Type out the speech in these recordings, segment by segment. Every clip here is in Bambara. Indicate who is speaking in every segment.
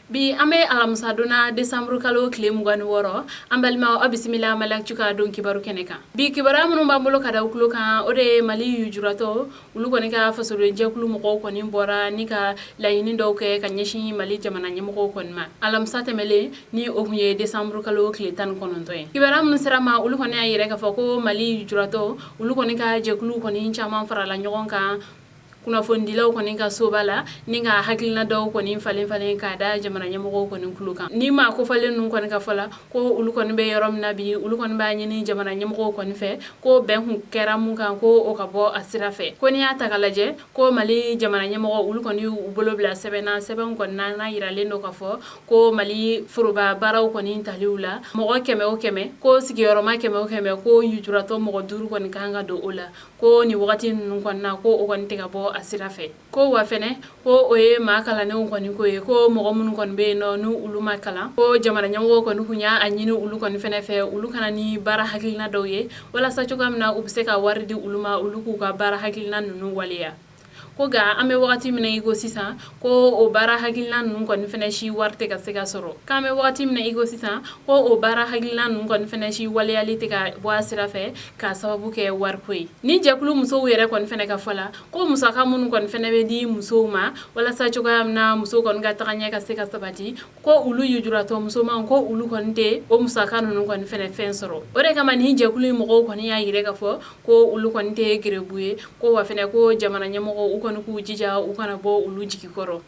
Speaker 1: Bi an bɛ alamisa don na, desanburu kalo tile 26. An balimaw, aw bisimila Mali Actu ka don kibaru kɛnɛ kan. Bi kibaruya minnu b'an bolo ka da aw tulo kan, o de ye Mali lujuratɔ olu kɔni ka fasodenjɛkulu mɔgɔw kɔni bɔra ni ka laɲini dɔw kɛ ka ɲɛsin Mali jamana ɲɛmɔgɔw kɔni ma alamisa tɛmɛlen, ni o tun ye desanburu kalo tile 19 ye. Kibaruya minnu sera ma, olu kɔni y'a yira k'a fɔ ko Mali lujuratɔ olu kɔni ka jɛkulu kɔni caman farala ɲɔgɔn kan kunnafonidilaw kɔni ka soba la, ni ka hakilina dɔw kɔni falen falen k'a da jamana ɲɛmɔgɔw kɔni tulo kan. Ni maa kofɔlen ninnu kɔni ka fɔ la, ko olu kɔni bɛ yɔrɔ min na bi, olu kɔni b'a ɲini jamana ɲɛmɔgɔw kɔni fɛ ko bɛn kun kɛra mun kan, ko o ka bɔ a sira fɛ. Ko n'i y'a ta ka lajɛ, ko Mali jamana ɲɛmɔgɔ olu kɔni y'u bolo bila sɛbɛn na, sɛbɛn kɔni na n'a yiralen don k'a fɔ ko Mali foroba baaraw kɔni taliw la, mɔgɔ 100 o 100, ko sigiyɔrɔma 100 o 100, ko lujuratɔ mɔgɔ 5 kɔni kan ka don o la. Ko nin wagati ninnu kɔni na, ko o kɔni tɛ ka bɔ a sira fɛ. Ko wa fɛnɛ, ko o ye maa kalannenw kɔni ko ye, ko mɔgɔ minnu kɔni bɛ yen nɔ, n'u olu ma kalan, ko jamana ɲɛmɔgɔw kɔni kun y'a ɲini olu kɔni fɛnɛ fɛ, olu ka na ni baara hakilina dɔw ye walasa cogoya min na u bɛ se ka wari di olu ma, olu k'u ka baara hakilina ninnu waleya. Ko nka an bɛ wagati min na i ko sisan, ko o baara hakilina ninnu kɔni fɛnɛ si wari tɛ ka se ka sɔrɔ. K'an bɛ wagati min na i ko sisan, ko o baara hakilina ninnu kɔni fɛnɛ si waleyali tɛ ka bɔ a sira fɛ k'a sababu kɛ wariko ye. Ni jɛkulu musow yɛrɛ kɔni fɛnɛ ka fɔ la, ko musaka minnu kɔni fɛnɛ bɛ di musow ma walasa cogoya min na musow kɔni ka tagaɲɛ ka se ka sabati, ko olu lujuratɔ musoman, ko olu kɔni tɛ o musaka ninnu kɔni fɛnɛ fɛn sɔrɔ. O de kama ni jɛkulu in mɔgɔw kɔni y'a yira k'a fɔ ko olu kɔni tɛ gɛrɛbu ye. Ko wa fɛnɛ, ko jamana ɲɛmɔgɔw u kɔni k'u jija u kana bɔ olu jigi kɔrɔ.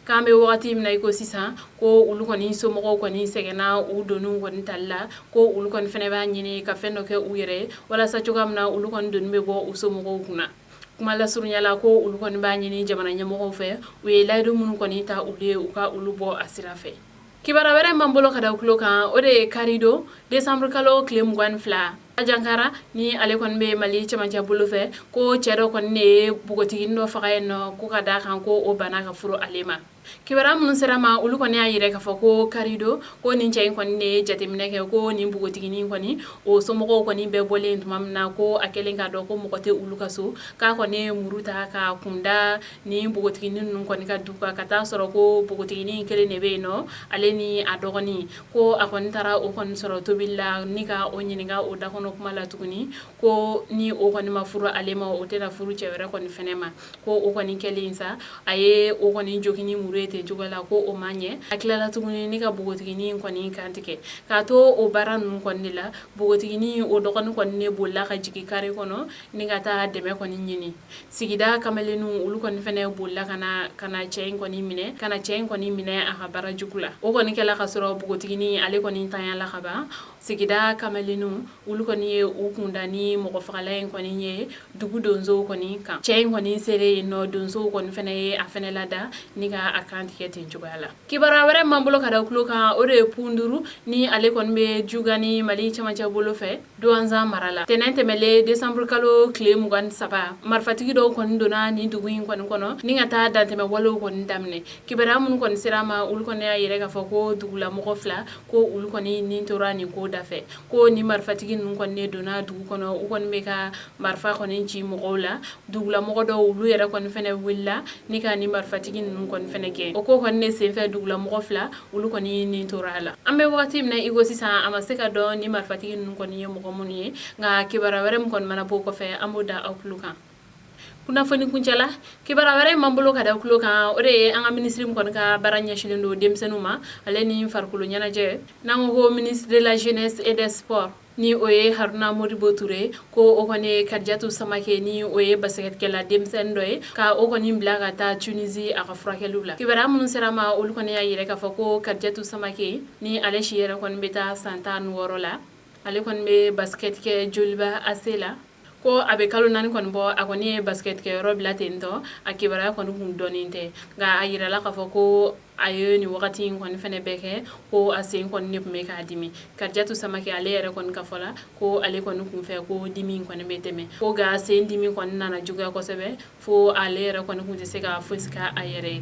Speaker 1: K'an bɛ wagati min na i ko sisan, ko olu kɔni somɔgɔw kɔni sɛgɛnna u doniw kɔni tali la, ko olu kɔni fɛnɛ b'a ɲini ka fɛn dɔ kɛ u yɛrɛ ye walasa cogoya min na olu kɔni doni bɛ bɔ u somɔgɔw kunna. Kuma lasurunya la, ko olu kɔni b'a ɲini jamana ɲɛmɔgɔw fɛ, u ye layidu minnu kɔni ta olu ye, u ka olu bɔ a sira fɛ. Kibaruya wɛrɛ m'an bolo ka da tulo kan, o de ye karidon desanburu kalo tile 22, Ajankara, ni ale kɔni bɛ Mali cɛmancɛ bolo fɛ, ko cɛ dɔ kɔni de ye npogotiginin dɔ faga yen nɔ, ko ka d'a kan ko o banna ka furu ale ma. Kibaruya minnu sera ma, olu kɔni y'a yira k'a fɔ ko karidon, ko nin cɛ in kɔni de ye jateminɛ kɛ ko nin npogotiginin kɔni, o somɔgɔw kɔni bɛɛ bɔlen tuma min na, ko a kɛlen k'a dɔn ko mɔgɔ tɛ olu ka so, k'a kɔni ye muru ta ka kunda ni npogotiginin ninnu kɔni ka du kan, ka taa sɔrɔ ko npogotiginin kelen de bɛ yen nɔ, ale ni a dɔgɔnin. Ko a kɔni taara o kɔni sɔrɔ tobili la, ni ka o ɲininka o dakɔnɔ kuma la tuguni, ko ni o kɔni ma furu ale ma, o tɛna furu cɛ wɛrɛ kɔni fɛnɛ ma. Ko o kɔni kɛlen sa, a ye o kɔni jogin ni muru ye ten cogo la, ko o ma ɲɛ, a tilala tuguni ni ka npogotiginin kɔni kantigɛ. K'a to o baara ninnu kɔni de la, npogotiginin o dɔgɔnin kɔni de bolila ka jigin kare kɔnɔ ni ka taa dɛmɛ kɔni ɲini. Sigida kamalenninw olu kɔni fɛnɛ bolila ka na cɛ in kɔni minɛ, ka na cɛ in kɔni minɛ a ka baara jugu la. O kɔni kɛla ka sɔrɔ npogotiginin ale kɔni tanyala ka ban. Sigida kamalenninw olu kɔni ye u kunda ni mɔgɔfagala in kɔni ye dugu donsow kɔni kan. Cɛ in kɔni selen yen nɔ, donsow kɔni fɛnɛ ye a fɛnɛ lada ni ka a kan tigɛ ten cogoya la. Kibaruya wɛrɛ m'an bolo ka da tulo kan, o de ye Punduru, ni ale kɔni bɛ Jugani, Mali cɛmancɛ bolo fɛ, Duwanzan mara la. Tɛnɛn tɛmɛlen desanburu kalo tile 23, marifatigi dɔw kɔni donna nin dugu in kɔni kɔnɔ ni ka taa dantɛmɛ walew kɔni daminɛ. Kibaruya minnu kɔni sera ma, olu kɔni y'a yira k'a fɔ ko dugulamɔgɔ 2, ko olu kɔni nin tora nin ko dafɛ. Ko ni marifatigi ninnu kɔni de donna dugu kɔnɔ, u kɔni bɛ ka marifa kɔni ci mɔgɔw la. Dugulamɔgɔ dɔw olu yɛrɛ kɔni fɛnɛ wulila ni ka nin marifatigi ninnu kɔni fɛnɛ gɛn. O ko kɔni de senfɛ, dugulamɔgɔ 2 olu kɔni nin tora a la. An bɛ wagati min na i ko sisan, a ma se ka dɔn ni marifatigi ninnu kɔni ye mɔgɔ minnu ye, nka kibaruya wɛrɛ min kɔni mana bɔ o kɔfɛ, an b'o da aw tulo kan kunnafoni kuncɛ la. Kibaruya wɛrɛ m'an bolo ka da tulo kan, o de ye an ka minisiri min kɔni ka baara ɲɛsinnen don denmisɛnninw ma, ale ni farikolo ɲɛnajɛ, n'an ko ko ministre de la jeunesse et des sports, ni o ye Haruna Modibo Ture, ko o kɔni ye Kadijatu Samake, ni o ye basikɛtikɛla denmisɛnnin dɔ ye, ka o kɔni bila ka taa Tunisie a ka furakɛliw la. Kibaruya minnu sera ma, olu kɔni y'a yira k'a fɔ ko Kadijatu Samake, ni ale si yɛrɛ kɔni bɛ taa san 16 la, ale kɔni bɛ basket kɛ Joliba AC la. Ko a bɛ kalo 4 kɔni bɔ, a kɔni ye basket kɛyɔrɔ bila ten tɔ, a kibaruya kɔni kun dɔnnen tɛ, nka a yirala k'a fɔ ko a ye nin wagati in kɔni fɛnɛ bɛɛ kɛ, ko a sen kɔni de tun bɛ k'a dimi. Kadijatu Samake ale yɛrɛ kɔni ka fɔ la, ko ale kɔni kun fɛ ko dimi in kɔni bɛ tɛmɛ, ko nka sen dimi kɔni nana juguya kosɛbɛ fo ale yɛrɛ kɔni kun tɛ se ka fosi k'a yɛrɛ ye.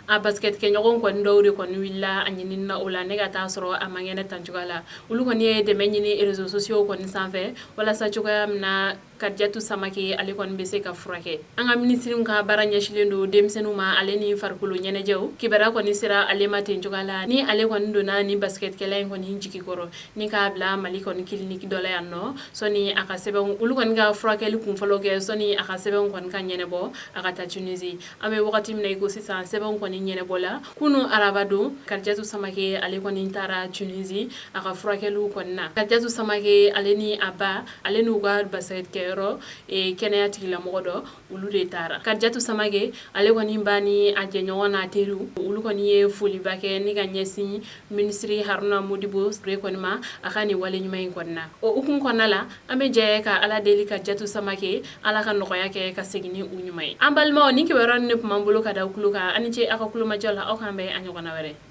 Speaker 1: A basket kɛɲɔgɔn kɔni dɔw de kɔni wulila a ɲinini na o la ne ka taa sɔrɔ a man kɛnɛ tan cogoya la. Olu kɔni ye dɛmɛ ɲini réseaux sociaux kɔni sanfɛ walasa cogoya min na Kadijatu Samake ale kɔni bɛ se ka furakɛ. An ka minisiri ka baara ɲɛsinnen don denmisɛnninw ma ale ni farikolo ɲɛnajɛw, kibaruya kɔni sera ale ma ten cogoya la ni ale kɔni donna ni basketkɛla in kɔni jigi kɔrɔ ni k'a bila Mali kɔni kiliniki dɔ la yan nɔ, sɔni a ka sɛbɛnw olu kɔni ka furakɛli kunfɔlɔ kɛ, sɔni a ka sɛbɛnw kɔni ka ɲɛnabɔ a ka taa Tunisie. An bɛ wagati min na i ko sisan, sɛbɛnw kɔni ɲɛnabɔ la kunun araba don. Kadijatu Samake ale kɔni taara Tunisie a ka furakɛliw kɔni na. Kadijatu Samake ale ni a ba ale n'u ka basketkɛyɔrɔ kɛnɛya tigilamɔgɔ dɔ, olu de taara. Kadijatu Samake ale kɔni ba ni a jɛɲɔgɔn n'a teriw, olu kɔni ye foliba kɛ ni ka ɲɛsin minisiri Haruna Modibo Ture kɔni ma a ka nin wale ɲuman in kɔni na. O hukumu kɔnɔna la, an bɛ jɛ ka Ala deli Kadijatu Samake, Ala ka nɔgɔya kɛ ka segin ni u ɲuman ye. An balimaw, ni kibaruya ne tun b'an bolo ka da tulo kan. Aw ni ce aw ka kulomajɔ la. Aw k'an bɛn a ɲɔgɔnna wɛrɛ.